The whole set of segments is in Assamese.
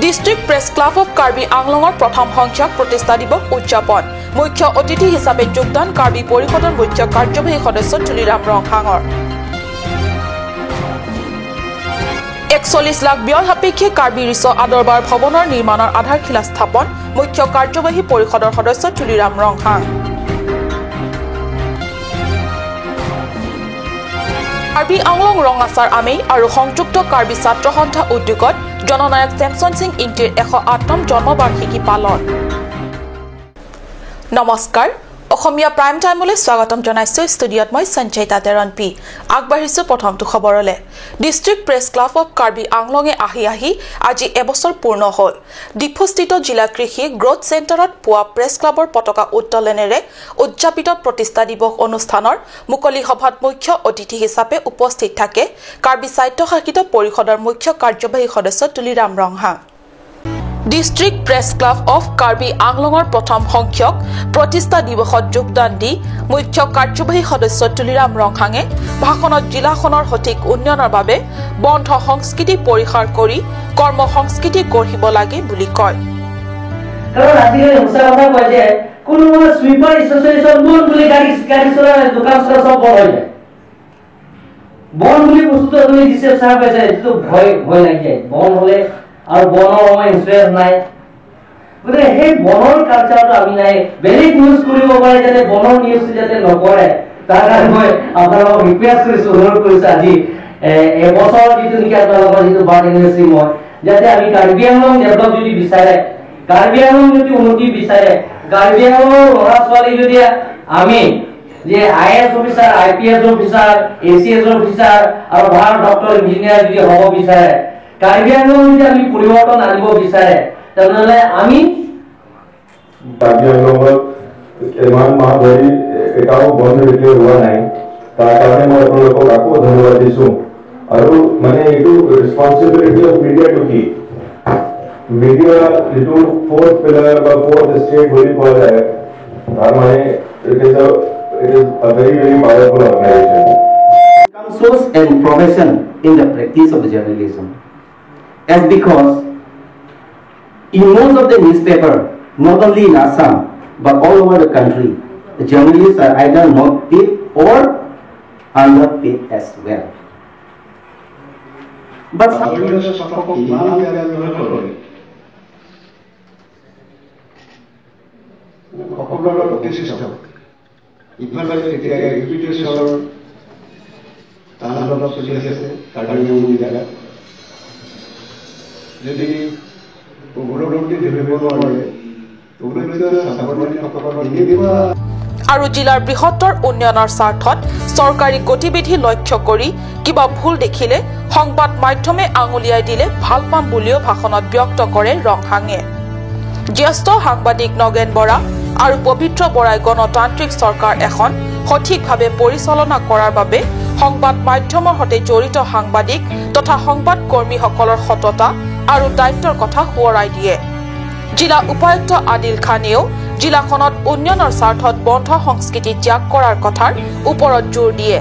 District press club of Karbi আংলঙৰ প্ৰথম সংখ্যক প্ৰতিষ্ঠা দিৱস উদযাপন। মুখ্য অতিথি হিচাপে যোগদান কাৰ্বি পৰিষদৰ মুখ্য কাৰ্যবাহী সদস্য তুলিৰাম ৰংহাঙৰ। 41 লাখ ব্যয় সাপেক্ষে কাৰ্বি ৰিচ আদৰবাৰ ভৱনৰ নিৰ্মাণৰ আধাৰশিলা স্থাপন। মুখ্য কাৰ্যবাহী পৰিষদৰ সদস্য তুলিৰাম ৰংহাং। কাৰ্বি আংলং ৰঙাচাৰ আমেই আৰু সংযুক্ত কাৰ্বি ছাত্ৰ সন্থা উদ্যোগত জননায়ক চেমছন সিং ইংটিৰ 108তম জন্মবাৰ্ষিকী পালন। নমস্কাৰ, অসমীয়া প্ৰাইম টাইমলৈ স্বাগতম জনাইছো। ষ্টুডিঅ'ত মই সঞ্চয়িতা তেৰণ পি। আগবাঢ়িছো প্ৰথমটো খবৰলৈ। District press club of Karbi আংলঙে আহি আহি আজি এবছৰ পূৰ্ণ হ'ল। ডিফুস্থিত জিলা কৃষি গ্ৰ'থ চেণ্টাৰত পুৱা প্ৰেছ ক্লাবৰ পতাকা উত্তোলনেৰে উদযাপিত প্ৰতিষ্ঠা দিৱস অনুষ্ঠানৰ মুকলি সভাত মুখ্য অতিথি হিচাপে উপস্থিত থাকে কাৰ্বি স্বায়ত্তশাসিত পৰিষদৰ মুখ্য কাৰ্যবাহী সদস্য Tuliram Ronghang. District press club of Karbi আংলঙৰ প্ৰথম সংখ্যক প্ৰতিষ্ঠা দিৱসত যোগদান দি মুখ্য কাৰ্যবাহী সদস্য তুলিৰাম ৰংহাঙে ভাষণত জিলাখনৰ সঠিক উন্নয়নৰ বাবে বন্ধ সংস্কৃতি পৰিহাৰ কৰি কৰ্ম সংস্কৃতি গঢ়িব লাগে বুলি কয়। আৰু বনৰ আমাৰ ইঞ্চুৰেঞ্চ নাই, গতিকে সেই বনৰ কালচাৰটো আমি নাই। বেলেগ নিউজ কৰিব পাৰে যাতে বনৰ নিউজ যাতে নকৰে, তাৰ কাৰণে মই আপোনালোকক ৰিকুৱেষ্ট কৰিছোঁ, অনুৰোধ কৰিছোঁ। আজি এবছৰ যিটো নেকি আপোনালোকৰ যিটো বাৰ্থ এনিভাৰ্চাৰী, মই যাতে আমি কাৰ্বি আংলং ডেভেলপ যদি বিচাৰে, কাৰ্বি আংলং যদি উন্নতি বিচাৰে, কাৰ্বি আংলঙৰ ল'ৰা ছোৱালী যদি আমি যে I S officer, I P S officer, A C S officer আৰু ভাল ডক্টৰ ইঞ্জিনিয়াৰ যদি হ'ব বিচাৰে, কাৰ্বি আংলং যদি আমি পৰিৱৰ্তন আনিব বিচাৰে, তেনেহ'লে আমি কাৰ্বি আংলঙত ইমান মাহ ধৰি এটাও বন্ধ ডিক্লেয়াৰ হোৱা নাই, তাৰ কাৰণে মই আপোনালোকক আকৌ ধন্যবাদ দিছোঁ। আৰু মানে এইটো ৰেচপনচিবিলিটি অফ মিডিয়াটো কি, মিডিয়া যিটো ফ'ৰ্থ পিলাৰ বা ফ'ৰ্থ ষ্টেট বুলি কোৱা যায়, তাৰ মানে it is a very very powerful organization. Source and profession in the practice of journalism. As because in most of the newspaper, not only in Assam but all over the country, the journalists are either not paid or underpaid as well. But যদি অগ্ৰগতি ধৰিব নোৱাৰে, আৰু জিলাৰ বৃহত্তৰ উন্নয়নৰ স্বাৰ্থত চৰকাৰী গতিবিধি লক্ষ্য কৰি কিবা ভুল দেখিলে সংবাদ মাধ্যমে আঙুলিয়াই দিলে ভাল পাম বুলিও ভাষণত ব্যক্ত কৰে ৰংহাঙে। জ্যেষ্ঠ সাংবাদিক নগেন বৰা আৰু পবিত্ৰ বৰাই গণতান্ত্ৰিক চৰকাৰ এখন সঠিকভাৱে পৰিচালনা কৰাৰ বাবে সংবাদ মাধ্যমৰ সৈতে জড়িত সাংবাদিক তথা সংবাদ কৰ্মীসকলৰ সততা আৰু দায়িত্বৰ কথা সোঁৱৰাই দিয়ে। জিলা উপায়ুক্ত আদিল খানেও জিলাখনত উন্নয়নৰ স্বাৰ্থত বন্ধ সংস্কৃতি ত্যাগ কৰাৰ কথাৰ ওপৰত জোৰ দিয়ে।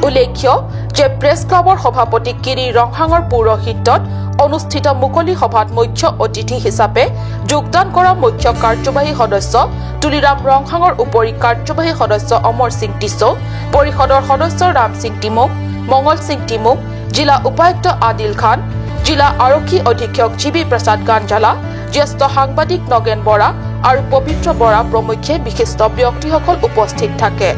উল্লেখ্য যে প্ৰেছ ক্লাবৰ সভাপতি কিৰি ৰংহাঙৰ পৌৰোহিত্যত অনুষ্ঠিত মুকলি সভাত মুখ্য অতিথি হিচাপে যোগদান কৰা মুখ্য কাৰ্যবাহী সদস্য তুলিৰাম ৰংহাঙৰ উপৰি কাৰ্যবাহী সদস্য অমৰ সিং টিছো, পৰিষদৰ সদস্য ৰাম সিং টিমুং, মঙল সিং টিমুং, জিলা উপায়ুক্ত আদিল খান, জিলা আৰক্ষী অধীক্ষক জি বি প্ৰসাদ গাঞ্জালা, জ্যেষ্ঠ সাংবাদিক নগেন বৰা আৰু পবিত্ৰ বৰা প্ৰমুখ্যে বিশিষ্ট ব্যক্তিসকল উপস্থিত থাকে।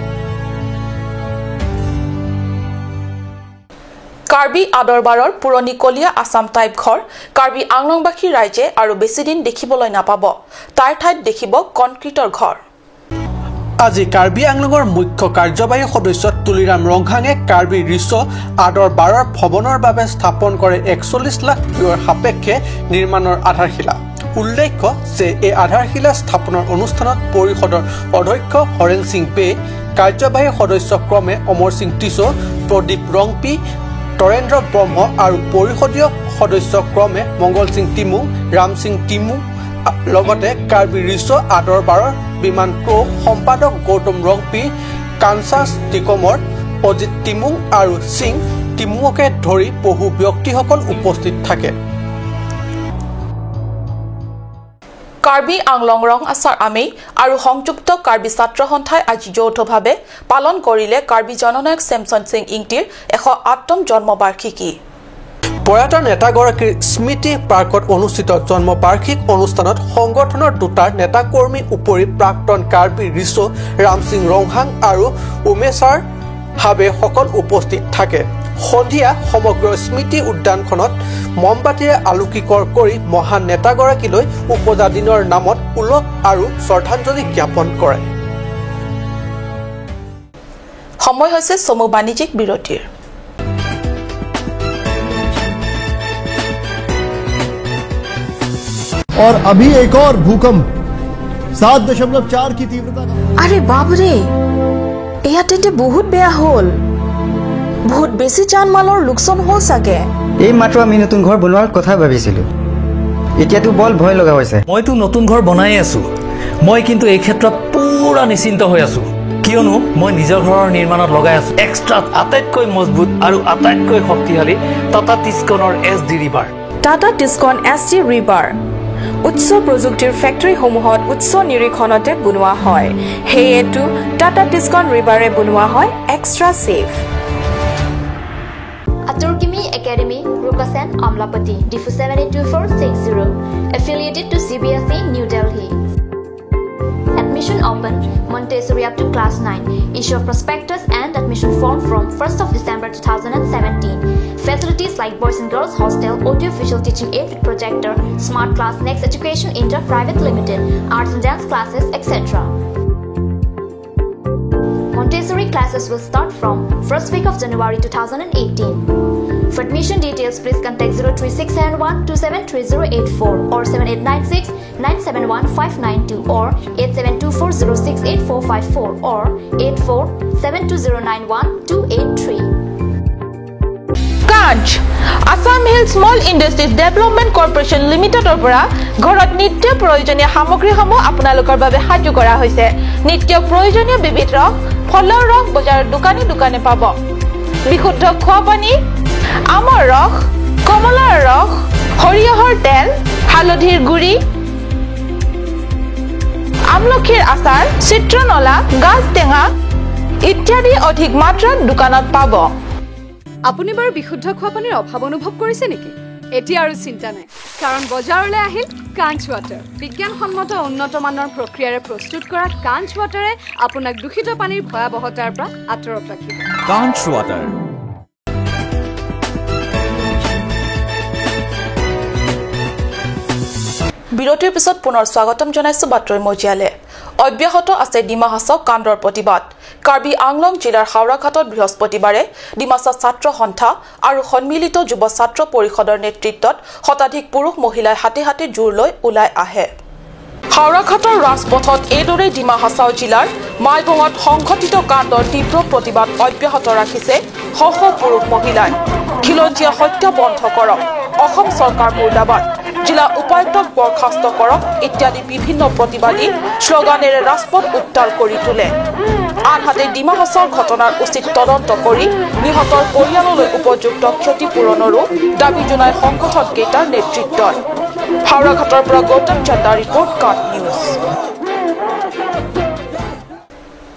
কাৰ্বি আদৰবাৰৰ পুৰণি কলীয়া আছাম টাইপ ঘৰ কাৰ্বি আংলংবাসী ৰাইজে আৰু বেছিদিন দেখিবলৈ নাপাব, তাৰ ঠাইত দেখিব কনক্ৰিটৰ ঘৰ। আজি কাৰ্বি আংলঙৰ মুখ্য কাৰ্যবাহী সদস্য তুলিৰাম ৰংহাঙে কাৰ্বি ৰিচ আদৰবাৰৰ ভৱনৰ বাবে স্থাপন কৰে 41 লাখ ব্যয়ৰ সাপেক্ষে নিৰ্মাণৰ আধাৰশিলা। উল্লেখ্য যে এই আধাৰশিলা স্থাপনৰ অনুষ্ঠানত পৰিষদৰ অধ্যক্ষ হৰেণ সিং পে, কাৰ্যবাহী সদস্য ক্ৰমে অমৰ সিং টিছো, প্ৰদীপ ৰংপি, তৰেন্দ্ৰ ব্ৰহ্ম আৰু পৰিষদীয় সদস্য ক্ৰমে মংগল সিং টিমুং, ৰাম সিং টিমুং, লগতে কাৰ্বি ৰিচ আদৰবাৰৰ বিমান ক্ৰ' সম্পাদক গৌতম ৰংপি, কাঞ্চাছ টিকমৰ, অজিত টিমুং আৰু সিং টিমুঙকে ধৰি বহু ব্যক্তিসকল উপস্থিত থাকে। কাৰ্বি আংলং ৰং আচাৰ আমেই আৰু সংযুক্ত কাৰ্বি ছাত্ৰ সন্থাই আজি যৌথভাৱে পালন কৰিলে কাৰ্বি জননায়ক চেমচন সিং ইংটিৰ 108তম জন্মবাৰ্ষিকী। প্ৰয়াত নেতাগৰাকীৰ স্মৃতি পাৰ্কত অনুষ্ঠিত জন্মবাৰ্ষিক অনুষ্ঠানত সংগঠনৰ দুটা নেতাকৰ্মীৰ উপৰি প্ৰাক্তন কাৰ্বি ৰিছো ৰামসিং ৰংহাং আৰু উমেশাৰ হাবে সকল উপস্থিত থাকে। সন্ধিয়া সমগ্ৰ স্মৃতি উদ্যানখনত মমবাতিৰে আলোকীকৰ কৰি মহান নেতাগৰাকীলৈ উপজা দিনৰ নামত ওলগ আৰু শ্ৰদ্ধাঞ্জলি জ্ঞাপন কৰে। সময় হৈছে চমু বাণিজ্যিক বিৰতিৰ। और अभी एक और भूकंप 7.4 की तीव्रता का। अरे बाप रे, এয়া তেন্তে বহুত বেয়া হ'ল। বহুত বেছি জানমালৰ লোকচান হ'ল চাগে। এই মাত্ৰ আমি নতুন ঘৰ বনোৱাৰ কথা ভাবিছিলো, এতিয়াতো বল ভয় লগা হৈছে। মইতো নতুন ঘৰ বনাই আছো। মই কিন্তু এই ক্ষেত্ৰত পুৰা নিশ্চিন্ত হৈ আছো, কিয়নো মই নিজৰ ঘৰৰ নিৰ্মাণত লগাই আছো এক্সট্ৰা আটাইতকৈ মজবুত আৰু আটাইতকৈ শক্তিশালী Tata টিস্কনৰ S D rebar. Tata Tiscon S D rebar উচ্চ প্ৰযুক্তিৰ ফেক্টৰীসমূহত উচ্চ নিৰীক্ষণতে বনোৱা হয়, সেয়েতো টাটা টিস্কন ৰিবাৰে বনোৱা হয় extra safe. Aturkimi Academy, Rukasen, Amlapati, Difu 782460, affiliated to CBSE, New Delhi. Admission open, Montessori up to class 9. Issue of prospectus and admission form from 1st of December 2017. Facilities like boys and girls hostel, audio-visual teaching aid with projector, smart class, Next Education Inter Private Limited, arts and dance classes, etc. Montessori classes will start from 1st week of January 2018. For admission details, please contact 03671 273084 or 7896 971592 or 8724068454 or 8472091283. Kanch Assam Hill Small Industries Development Corporation লিমিটেডৰ পৰা ঘৰত নিত্য প্ৰয়োজনীয় সামগ্ৰীসমূহ আপোনালোকৰ বাবে সাজু কৰা হৈছে। নিত্য প্ৰয়োজনীয় বিবিধ ৰস, ফলৰ ৰস বজাৰৰ দোকানে দোকানে পাব। বিশুদ্ধ খোৱা পানী, আমৰ ৰস, কমলাৰ ৰস, সৰিয়হৰ তেল, হালধিৰ গুড়ি, আমলখিৰ আচাৰ, চিত্ৰনলা, গাজ টেঙা ইত্যাদি অধিক মাত্ৰাত দোকানত পাব। আপুনি বাৰু বিশুদ্ধ খোৱা পানীৰ অভাৱ অনুভৱ কৰিছে নেকি? এতিয়া আৰু চিন্তা নাই, কাৰণ বজাৰলৈ আহিল কাঞ্চ ৱাটাৰ। বিজ্ঞানসন্মত উন্নত মানৰ প্ৰক্ৰিয়াৰে প্ৰস্তুত কৰা কাঞ্চ ৱাটাৰে আপোনাক দূষিত পানীৰ ভয়াৱহতাৰ পৰা আঁতৰত ৰাখিব। কাঞ্চ ৱাটাৰ। বিৰতিৰ পিছত পুনৰ স্বাগতম জনাইছো বাতৰি মজিয়ালে। অব্যাহত আছে ডিমা হাছাও কাণ্ডৰ প্ৰতিবাদ। কাৰ্বি আংলং জিলাৰ হাওৰাঘাটত বৃহস্পতিবাৰে ডিমাছা ছাত্ৰ সন্থা আৰু সন্মিলিত যুৱ ছাত্ৰ পৰিষদৰ নেতৃত্বত শতাধিক পুৰুষ মহিলাই হাতে হাতে জোৰ লৈ ওলাই আহে। হাওৰাঘাটৰ ৰাজপথত এইদৰে ডিমা হাছাও জিলাৰ মাইবঙত সংঘটিত কাণ্ডৰ তীব্ৰ প্ৰতিবাদ অব্যাহত ৰাখিছে শ শ পুৰুষ মহিলাই। খিলঞ্জীয়া হত্যা বন্ধ কৰক, অসম চৰকাৰ মুৰ্দাবাদ, জিলা উপায়ুক্তক বৰ্খাস্ত কৰক ইত্যাদি বিভিন্ন প্ৰতিবাদী শ্লোগানেৰে ৰাজপথ উত্তাল কৰি তোলে। আনহাতে ডিমা হাছাওৰ ঘটনাৰ উচিত তদন্ত কৰি নিহতৰ পৰিয়াললৈ উপযুক্ত ক্ষতিপূৰণৰো দাবী জনাই সংগঠনকেইটাৰ নেতৃত্বত। হাওৰাঘাটৰ পৰা গৌতম চান্দাৰ ৰিপৰ্ট, কাট নিউজ।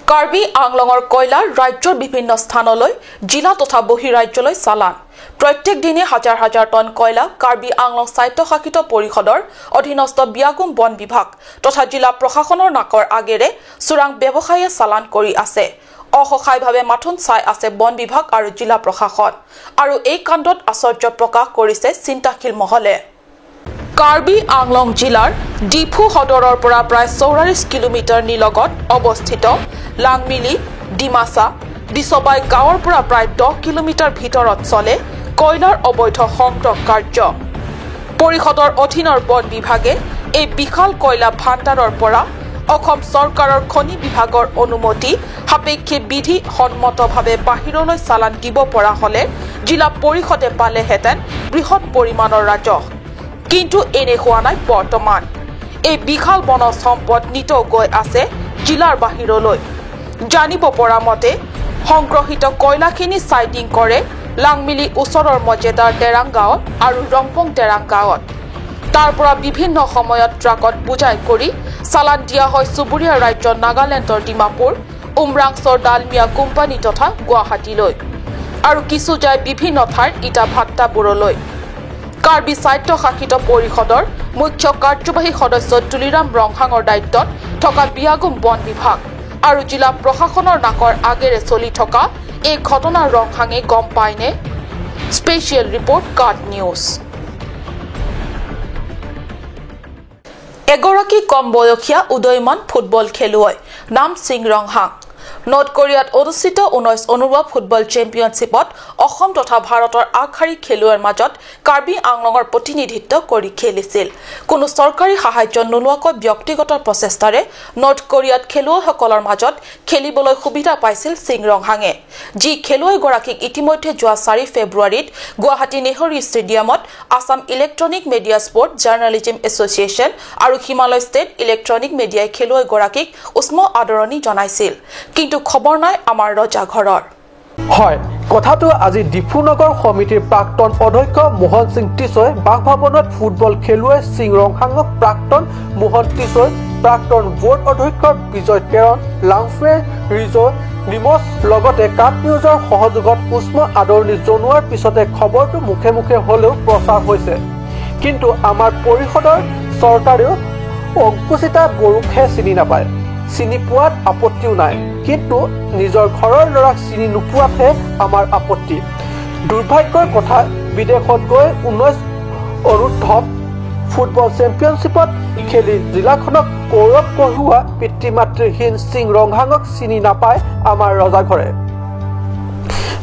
কাৰ্বি আংলঙৰ কয়লা ৰাজ্যৰ বিভিন্ন স্থানলৈ, জিলা তথা বহিৰাজ্যলৈ চালান। প্ৰত্যেক দিনে হাজাৰ হাজাৰ টন কয়লা কাৰ্বি আংলং স্বায়ত্তশাসিত পৰিষদৰ অধীনস্থ বিয়াগুম বন বিভাগ তথা জিলা প্ৰশাসনৰ নাকৰ আগেৰে চোৰাং ব্যৱসায়ীয়ে চালান কৰি আছে। অসহায়ভাৱে মাথোন চাই আছে বন বিভাগ আৰু জিলা প্ৰশাসন। আৰু এই কাণ্ডত আশ্চৰ্য প্ৰকাশ কৰিছে চিন্তাশীল মহলে। কাৰ্বি আংলং জিলাৰ ডিফু সদৰৰ পৰা প্ৰায় 44 কিলোমিটাৰ নিলগত অৱস্থিত লাংমিলি, ডিমাছা, দিছবাই গাঁৱৰ পৰা প্ৰায় 10 কিলোমিটাৰ ভিতৰত চলে কয়লাৰ অবৈধ সংগ্ৰহ কাৰ্য। পৰিষদৰ অধীনৰ বন বিভাগে এই বিশাল কয়লা ভাণ্ডাৰৰ পৰা অসম চৰকাৰৰ খনি বিভাগৰ অনুমতি সাপেক্ষে বিধি সন্মতভাৱে বাহিৰলৈ চালান দিব পৰা হ'লে জিলা পৰিষদে পালেহেঁতেন বৃহৎ পৰিমাণৰ ৰাজহ। কিন্তু এনে হোৱা নাই। বৰ্তমান এই বিশাল বনজ সম্পদ নিতৌ গৈ আছে জিলাৰ বাহিৰলৈ। জানিব পৰা মতে সংগ্ৰহিত কয়লাখিনি চাইডিং কৰে লাংমিলি ওচৰৰ মজেদাৰ টেৰাং গাঁৱত আৰু ৰংপং টেৰাং গাঁৱত। তাৰ পৰা বিভিন্ন সময়ত ট্ৰাকত বোজাই কৰি চালান দিয়া হয় চুবুৰীয়া ৰাজ্য নাগালেণ্ডৰ ডিমাপুৰ, উমৰাংচৰ ডালমিয়া কোম্পানী তথা গুৱাহাটীলৈ আৰু কিছু যায় বিভিন্ন ঠাইৰ ইটা ভাট্টাবোৰলৈ। কাৰ্বি স্বায়ত্তশাসিত পৰিষদৰ মুখ্য কাৰ্যবাহী সদস্য তুলিৰাম ৰংহাঙৰ দায়িত্বত থকা বিয়াগুম বন বিভাগ আৰু জিলা প্ৰশাসনৰ নাকৰ আগেৰে চলি থকা এই ঘটনা ৰংহাঙে গম পায়নে? স্পেচিয়েল ৰিপৰ্ট, কাট নিউজ। এগৰাকী কম বয়সীয়া উদয়মান ফুটবল খেলুৱৈ নাম সিং ৰংহাং। নৰ্থ কোৰিয়াত অনুষ্ঠিত 19 অনুৰ্ব ফুটবল চেম্পিয়নশ্বিপত অসম তথা ভাৰতৰ আগশাৰী খেলুৱৈৰ মাজত কাৰ্বি আংলঙৰ প্ৰতিনিধিত্ব কৰি খেলিছিল। কোনো চৰকাৰী সাহায্য নোলোৱাকৈ ব্যক্তিগত প্ৰচেষ্টাৰে নৰ্থ কোৰিয়াত খেলুৱৈসকলৰ মাজত খেলিবলৈ সুবিধা পাইছিল সিং ৰংহাঙে, যি খেলুৱৈগৰাকীক ইতিমধ্যে যোৱা 4 ফেব্ৰুৱাৰীত গুৱাহাটী নেহৰু ষ্টেডিয়ামত Assam electronic media sport journalism association আৰু হিমালয় ষ্টেট ইলেক্ট্ৰনিক মিডিয়াই খেলুৱৈগৰাকীক উষ্ম আদৰণি জনাইছিল। কিন্তু খবৰ নাই আমাৰ ৰজা ঘৰৰ। হয়, কথাটো আজি ডিফু নগৰ সমিতিৰ প্ৰাক্তন অধ্যক্ষ মোহন সিং টিছৈ বাসভৱনত ফুটবল খেলুৱৈ সিং ৰংহাঙক প্ৰাক্তন মোহন টিছৈ, প্ৰাক্তন বোৰ্ড অধ্যক্ষ বিজয় টেৰণ, লাংফে ৰিজ নিমজ লগতে কাট নিউজৰ সহযোগত উষ্ম আদৰণি জনোৱাৰ পিছতে খবৰটো মুখে মুখে হ'লেও প্ৰচাৰ হৈছে। কিন্তু আমাৰ পৰিষদৰ চৰকাৰেও অংকুচিতা বড়োকহে চিনি নাপায়। চিনি পোৱাত আপত্তিও নাই, কিন্তু নিজৰ ঘৰৰ ল'ৰাক চিনি নোপোৱাতহে আমাৰ আপত্তি। দুৰ্ভাগ্যৰ কথা, বিদেশত গৈ 19 অনুৰ্ধ ফুটবল চেম্পিয়নশ্বিপত খেলি জিলাখনক গৌৰৱ কঢ়িওৱা পিতৃ মাতৃহীন সিং ৰংহাঙক চিনি নাপায় আমাৰ ৰজাঘৰে।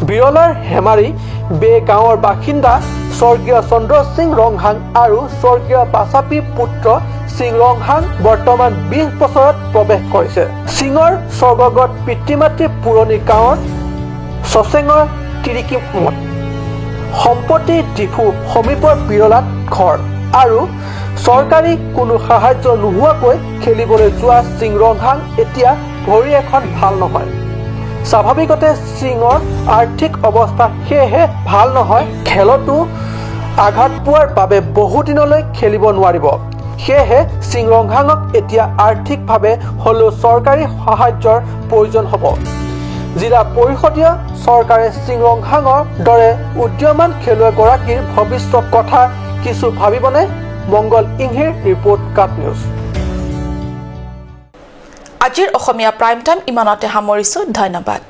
বিৰলাৰ হেমাৰী বে গাঁৱৰ বাসিন্দা স্বৰ্গীয় চন্দ্ৰ সিং ৰংহাং আৰু স্বৰ্গীয় বাচাপী পুত্ৰ সিং ৰংহাং বৰ্তমান 20 বছৰত প্ৰৱেশ কৰিছে। সিঙৰ স্বৰ্গগত পিতৃ মাতৃ পুৰণি গাঁৱৰ চচেঙৰ তিৰিকিমত, সম্পত্তি ডিফু সমীপৰ বিৰলাত ঘৰ আৰু চৰকাৰী কোনো সাহায্য নোহোৱাকৈ খেলিবলৈ যোৱা সিং ৰংহাং এতিয়া ভৰি এখন ভাল নহয়। স্বাভাৱিকতে সিঙৰ আৰ্থিক অৱস্থা সেয়েহে ভাল নহয়, খেলতো আঘাত পোৱাৰ বাবে বহুদিনলৈ খেলিব নোৱাৰিব। সেয়েহে সিং ৰংহাঙক এতিয়া আৰ্থিকভাৱে হ'লেও চৰকাৰী সাহায্যৰ প্ৰয়োজন হ'ব। জিলা পৰিষদীয় চৰকাৰে সিং ৰংহাঙৰ দৰে উদীয়মান খেলুৱৈগৰাকীৰ ভৱিষ্যত কথা কিছু ভাবিবনে? মংগল ইংহিৰ ৰিপৰ্ট, কাট নিউজ। আজিৰ অসমীয়া প্ৰাইম টাইম ইমানতে সামৰিছো। ধন্যবাদ।